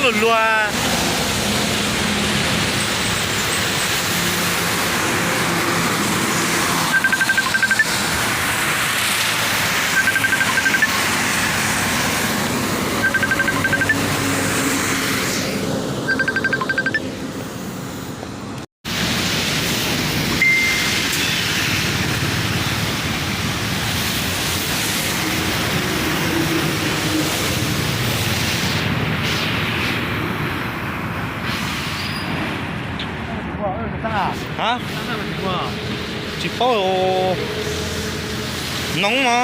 Luag luag. Ha? Tsis paub. Noob no.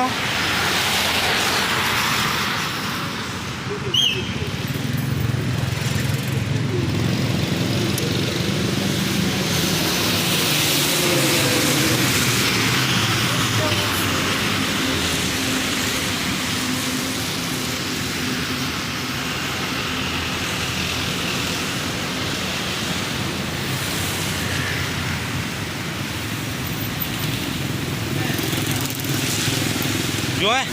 Yuav,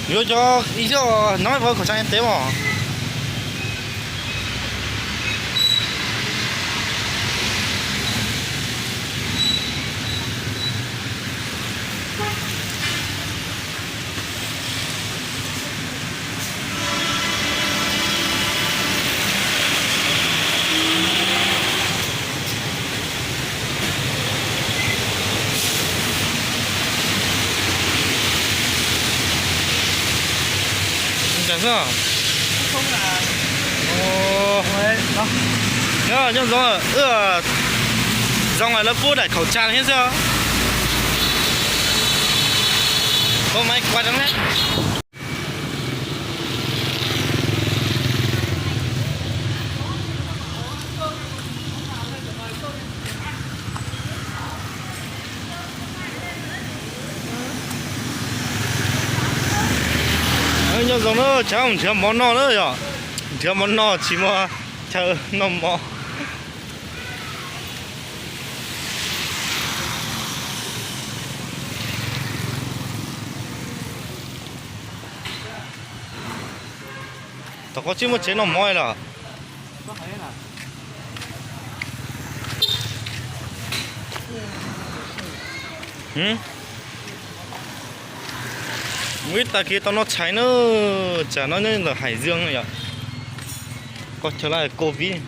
yuav cov ib zaug no pab khẩu trang y tế mos. Cas xwb. Nyob zoo, wb zoo lawv pub daim khẩu trang thiab xwb. Koj maiv kuaj rau ne. Nyob zoo na, tsam mus nrhiav mov noj na yom. Nrhiav mov noj tsis muaj chaw noj mov. Tom koj tsis muaj tsev noj mov los? Mus ib tag kis tau noj tshais na, tsam no nyob ntawm Hải Dương yom. Koj chaw lawv covid.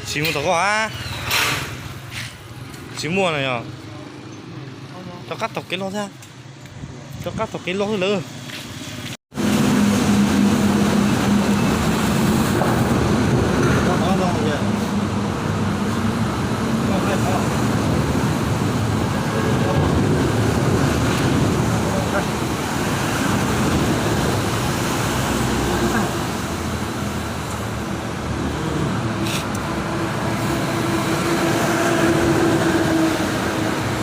Tsis mus tom koj a? Tsis muaj na yom. Rov qab taug kev los thiab. Rov qab taug kev los lawm.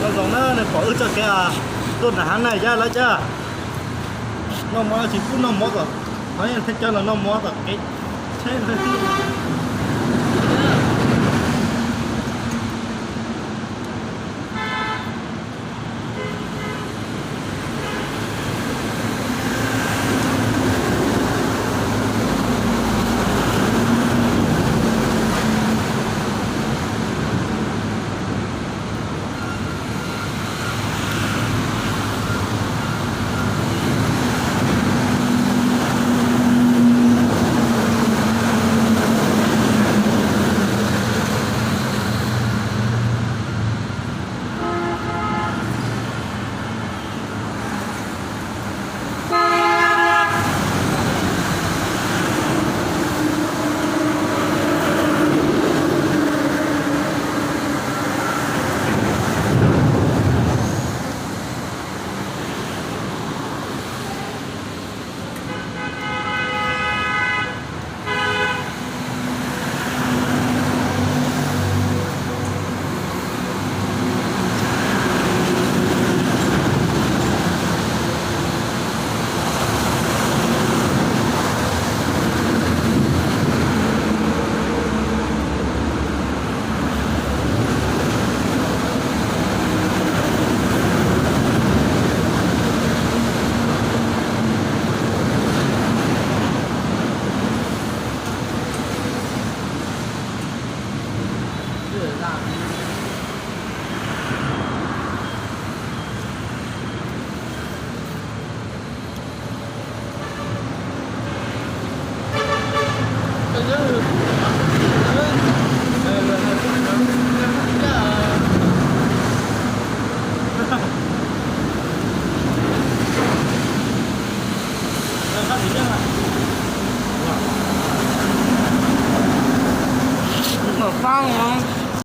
Nyob zoo na, nws pom wb txoj kev tuaj nram hav na yom lawv cov. Noj mov tsis pub noj mov tom, ho yeej thiaj coj los noj mov tom kev tsheb.